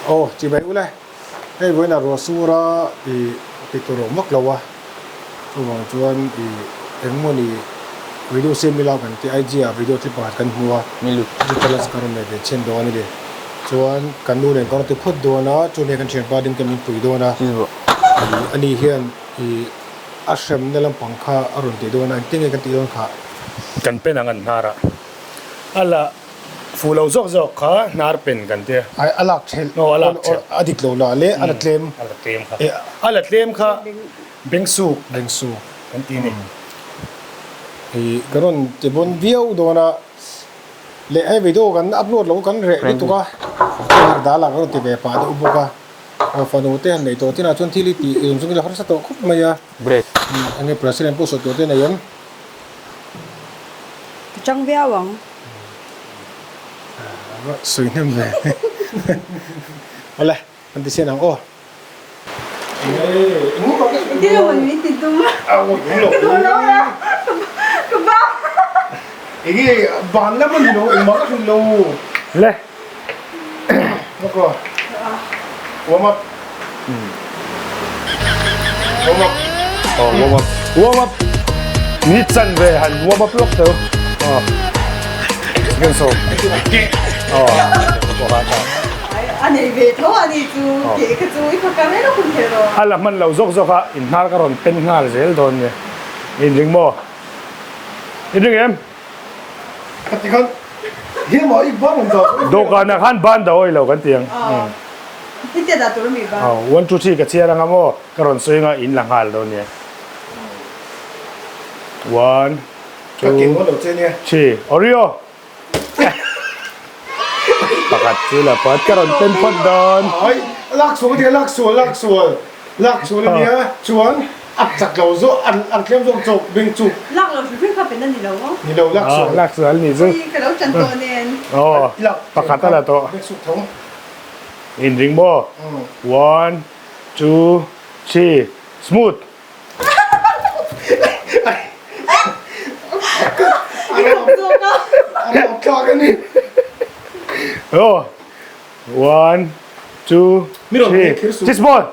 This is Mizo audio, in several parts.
Aw chibai ule hei vawiinah ruah sur a ih ti tur awm vak lo a chuvang chuan ih engmawni video siam ila kan tih IG ah video clip pakhat kan hmu a chu challenge kan rawn nei ve chhin dawn a ni chuan kan nu nen kan rawn ti phut dawn a chumi kan thianpa ding te min pui dawn a ih ani hian ih a hremna lampang kha a rawn tih dawn a engtin nge kan tih dawn khah. Kan pen ang an hnar a a la Fu lo zawk zawk kha hnar pen kan tia. Ai a lak thelh. Aw a lak thelh. A dik lo la leh a la tlem. A la tlem kha. A la tlem kha Bengsuk. Bengsuk kan ti ni. Hei ka rawn ti bawn viau dawn a leh hei video kan upload lo kan reh lutuk a hei dal ah ka rawn ti ve pah deuh bawk a aw fanu te han nei tawh chinah chuan thil hi tih zawng zawng ila harsa tawh khawp mai a. Break. Enge president pawh sawi tur te nei em? Ka chang viau ang. Sawi hnem ve. Awle, kan ti sian ang aw. Enge ban lam a ni lo, engmah ka hrilh lo. Le. Lawk aw. Warm up. Warm up. Aw, warm up. Warm up. Ni chan ve han warm up lawk teu. Aw. Second so. Aw. A nei ve tho a ni chu ke kha chu i phakar reng a hun thei rawh. A la hman lo zawk zawk a, in hnar ka rawn pen nghal zel dawn nia. In ring maw? In ring em? Ka ti khan hi maw i ban awm dah. Dawhkanah khan ban dah awih lo kan ti ang. Hetiang dah tur a mi ban. Aw, one two three ka chhiar anga maw ka rawn sawi anga in la nghal dawn nia. One, two, three, Oreo! Pakhat chu la pat ka rawn pen phawt dawn. Ai, lak sual ka ti a, lak sual, lak sual, lak sual a nia chuan a chak lo zawk, an tlem zawk chawk beng chu. Lak lo hrim hrim kha pen a ni lo maw? Ni lo, lak sual. Lak sual ni chu. Ui, ka lo chan tawh nen. Aw, pakhat a la tawh. Beng suk tho. In ring maw? One, two, three, smooth! Oh, one, two, three, this ball.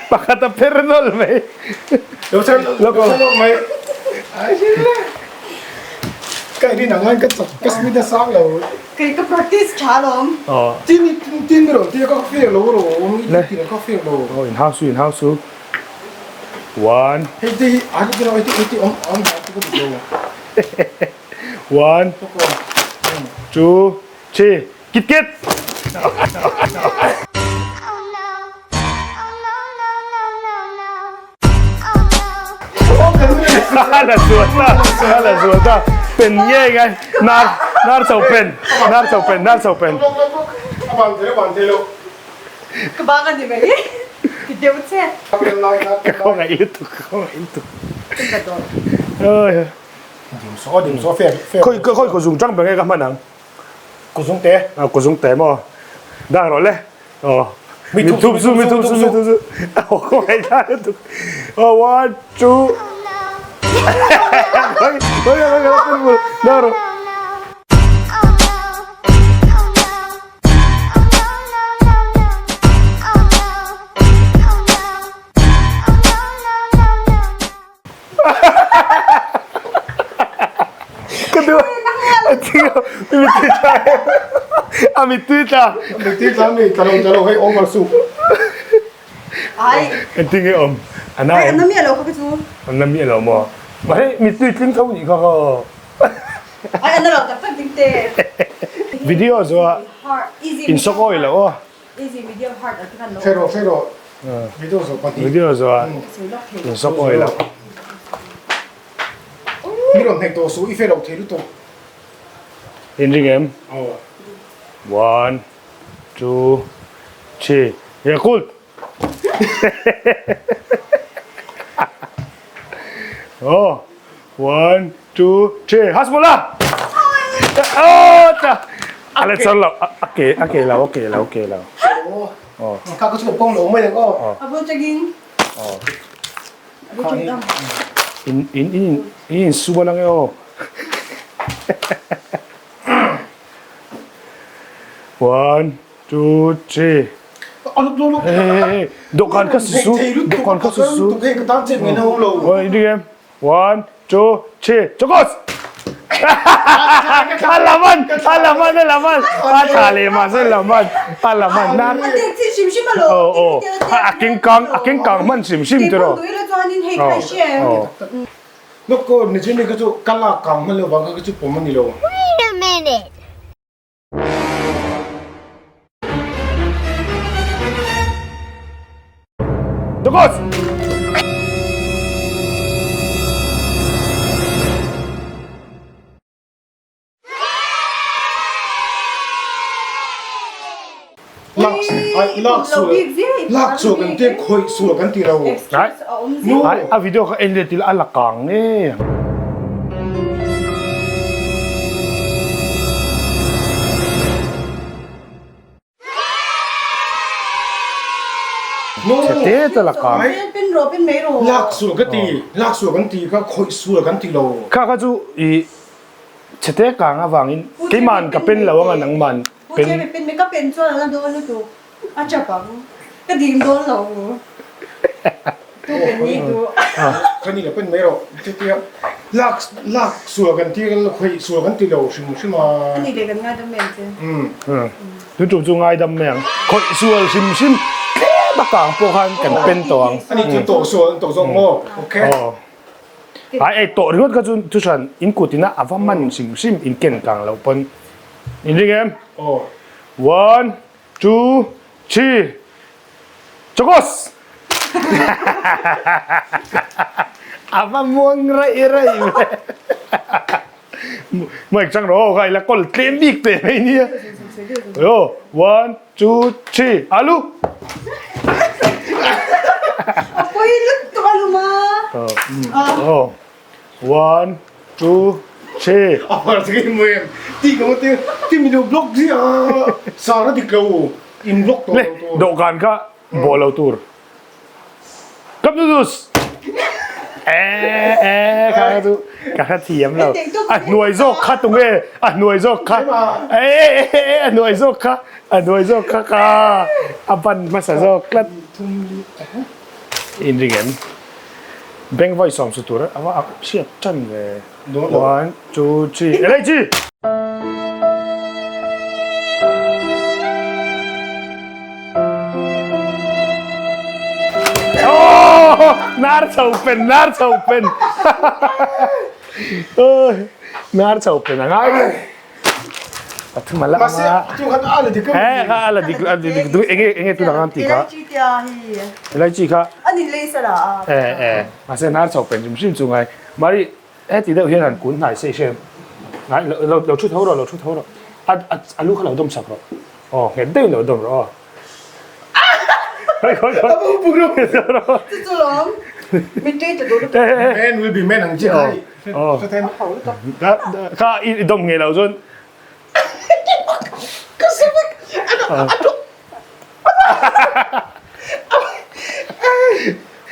Pakhat a pher nawlh mai. Lo chhan lo chhan mai. Ai sin le. Ka rin ang ka chak ka smith a sang lo. Kei ka practice tha lawm. Tin tin mi rawn tia ka fair lo ro awm i ti ka fair lo. Oh in hau su in hau su. One. Hei te hi an ti lo hei te awm awm dan chu ka duh lo. One. Two. Three. Kit kit. La zual ta, la zual ta. Pen nge ngai. Nar nar chho pen. Nar chho pen, nar chho pen. A ban thei, a ban thei lo. Ka bang a ni mai. Ti deuh che. Ka khawngaih lutuk, ka khawngaih lutuk. Ka dawr. Oi. Dim so, dim so fair fair. Khoi khoi ko zung tang ber nge ka hman ang. Ko zung te. A ko zung te maw. Dah rawh le. Aw. Mi thup su, mi thup su, mi thup su. Aw, khawngaih thlak lutuk. Aw, one, two. Oi, oi, oi, oi, oi, dah rawh. Ka duh a thi mi tui tla a mi tui tla mi tui tla mi tla lo tla lo hei over su ai engtin nge awm ana ai anna mi alo kha chu anna mi alo maw ma hei mi tui tling tho ni kha kha ai anna lo tak tak ding te video zo a in sok oi lo aw Easy medium hard a ti khan lo. Hre rawh hre rawh video zawh pahnih. Video zawh a in sawk awi lo. Mi rawn hnek tawh suh i fe loh thei lutuk. In ring em? Aw. One, two, three, Yakult! Oh, one, two, three, Hasbullah! Oh, ta! A la char lo, a ke, a ke lo, a ke lo, a ke lo. Oh. Ka ka chu pong lo mai ang aw. A bul chagin. Oh. A bul chagin. In in in in sual ang e aw. One. 2, 3. Hey, dawhkan kha si su, dawhkan kha si su. Hei ka tan chet ngai na ho lo. Oi, đi em. 1, 2, 3, chokos! Alaman, alaman, alaman. A tha le ma se laman, alaman. Na. A tek chi hrim hrim a lo. Oh, oh. A king kang, a king kang man hrim hrim tu ro. Kei pawh duh ila chuanin hei kha hria em. Oh. Nok ko ni chin ni ka chu kala kang hman lo wang ka chu pom ani lo. Wait a minute. Chokos! Lak ai lak sual lak sual kan ti khawih sual kan ti lo. Ai a video kha en let ila a la kang ngei ang. Chhe te la kang. Lak sual ka ti lak sual kan ti kha khawih sual kan ti lo. Kha kha chu i chhe te kang avangin keiman ka pen lo anga nangman pen. Pen pen ka pen chuan ala dawn lutuk a chap ang ka dim dawn lo tu pen ni tu. Ka ni la pen mai rawh chutia lak lak sual kan ti khawih sual kan ti lo hrim hrim a. Ani leh kan ngaidam mai ang che. Tu tum chu ngaidam mai ang khawih sual hrim hrim tlem a kang pawh khan kan pen tawh ang. Ani chu tawh sual an tawh zawk maw okay. Ai ei tawh ringawt kha chu thuhran in kut ina a va man hrim hrim in ken kang loh pawn in ring em? Aw. One, two, three, chokos! A va muang raih raih ve. Mike chang rawh kha ila kawl tlem bik te mai nia. Aw, one, two, three, alu! A pawi lutuk a luma. Aw, one, two, three. A par chu kei mawi em? Ti ka ti ti mi lo block zia sar a dik lo in block tawh lo tur. Le dawhkan kha bawh lo tur. Cup noodles! Eh eh kha chu ka hre thiam lo. A hnuai zawk kha tunge a hnuai zawk kha eh eh a hnuai zawk kha a hnuai zawk kha ka a ban hmasa zawk tlat. In ring em? Bank vawi sawm su tur a va hriat tan ve. One, two, three, elaichi! Nar chho pen, nar chho pen. Nar chho pen a ngai. Pathum ala anga. Chu khan ala dik. Eh kha ala dik ala dik du enge enge tu dang an ti kha. Elaichi tia hi. Elaichi kha. Ani lei sala. Eh eh. Mahse nar chho pen hrim hrim chu ngai. Mari Heti deuh hian han kun hnai se i hre em? Ngai, lo, lo, lo thu tho rawh, lo thu tho rawh. A, a, a lu kha lo dawm sak rawh. Aw, nghet deuhin lo dawm rawh aw. Khawi, khawi, khawi. A bu buk rawh. Chu chu lawm. Mitui ta duh lutuk. Man will be man ang chi hai. Aw. Kha, kha i dawm ngei lo chuan. Ka sa vek. A, a,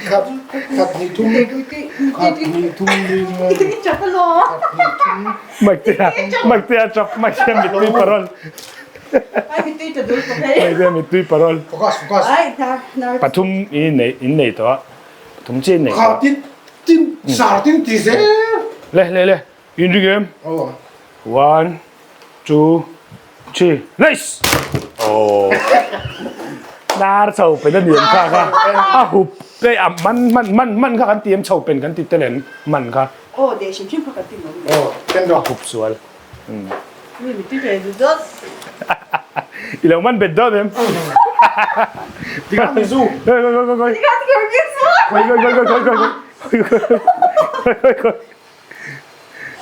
Khat khat hnih thum khat hnih thum li nga khat hnih thum Maitea Maitea chap Maitea mittui parawl Maitea mittui parawl Focus focus Pathum i nei in nei tawh a pathum chiah in nei tawh a Kha tin tin sar tin ti zel Le le le In ring em? One, two, three, race! Oh. Nar chho pen a niam kha kha. A hup te a man man man man kha kan ti em chho pen kan ti tel em man kha. Oh, de hrim hrim kha kan ti mai. Oh, pen rawh. A hup sual. Mi mi ti ve du dawt. I lo man bet dawt em? Tika mi zu. Koi koi koi koi. Tika tika mi zu. Koi koi koi koi koi koi. Koi koi koi.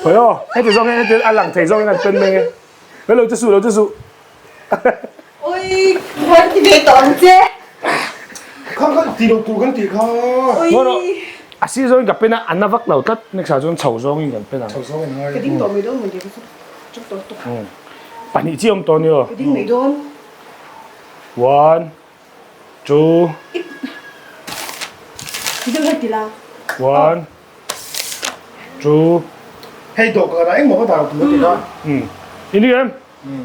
Khawi aw, heti zawng hian heti a lang thei zawng hian an pen mai nge. Lo lo che suh, lo che suh. Ui, kan ti ve tawh ang che. Kha kha ti lo tur kan tih kha. Ui. A sir zawngin ka pen a, a na vak lo tlat. Next ah chuan chho zawngin kan pen ang. Chho zawngin ngai. Ka ding tawh mai dawn maw ka chu chuk tawh tawh. Pahnih chi awm tawh ni aw. Ka ding mai dawn. One, two. Ti deuh hian ti la. One. Two. Hei dawhkan ah engmaw ka dah tur a ti kha. In ring em?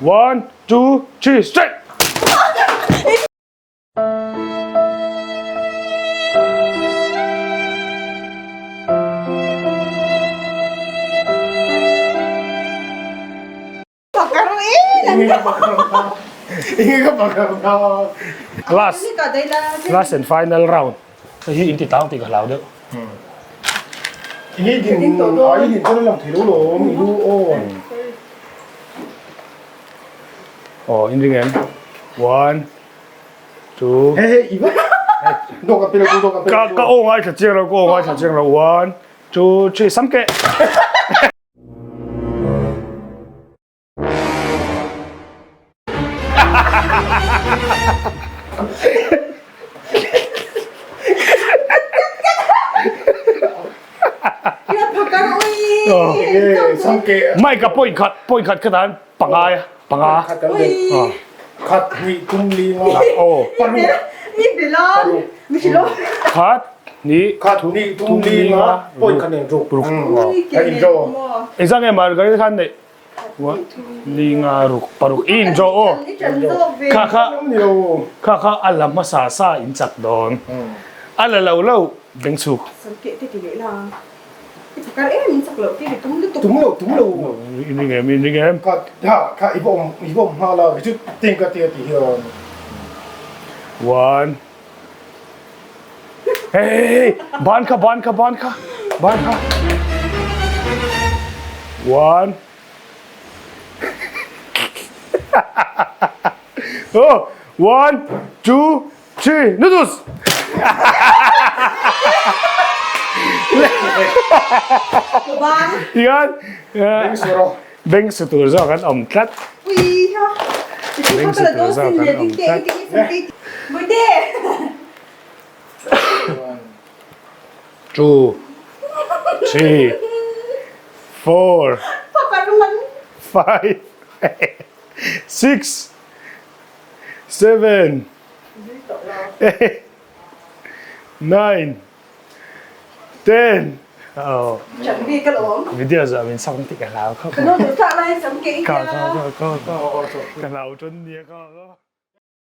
One, two, three, straight! Inge ka pakar na. Inge ka pakar na. Last last and final round. Hei hi in ti tang tih ka hlau deuh. Inge din ai din chuan a lang thei lo lawm i lu awn. Aw in ring em? One two. He he i va dawk a pe lo dawk a pe lo. Ka ka aw ngaithla chiang lo ka aw ngaithla chiang lo one two three samke. Mai ka point khat point khat ka dan panga ya panga khat ni tum li nga oh ni bilon mi lo khat ni khat ni tum li nga point khat nen ruk ruk ka in draw exam nge margaret khan nei Li nga ruk paruk i in draw aw. Kha kha kha kha a la hmasa sa in chak dawn. A la lo lo beng chhuk. Tum lo tum lo. In ring em in ring em. Kha ha kha i va awm i va awm nghal a chu ting ka tia ti hian. One. Hey, ban kha ban kha ban kha ban kha. One. Oh, one, two, three, noodles. Tian, beng su tur zawk an awm tlat. Beng su tur zawk an awm tlat. Two, three, four, five, six, seven, eight, nine, ten. Oh. Video zawh min sak tih ka hlau khawp mai. Ka ka ka ka ka hlau ṭawn nia ka.